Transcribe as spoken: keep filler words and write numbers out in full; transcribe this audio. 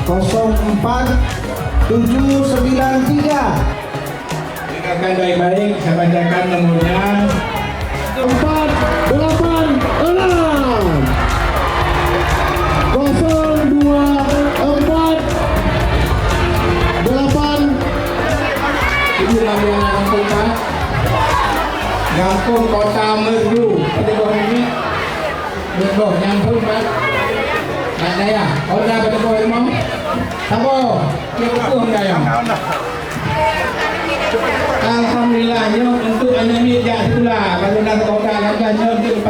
Kosong empat tujuh sembilan tiga. Dengarkan baik-baik, saya bacakan nomornya. Empat delapan enam. Kosong dua empat delapan. Itu namanya Gampông Pak. Gampông Kota Merdu. Pada bawah ini. Beutôi, nyang phôn, Pak. Nak dayah. Oh, dah beutôi, Imam. Sabar. Dia beutôi, dayah. Alhamdulillah, nyoe untuk aneuk miet jak sikula. Baru dah sekolah, alhamdulillah, nyoe untuk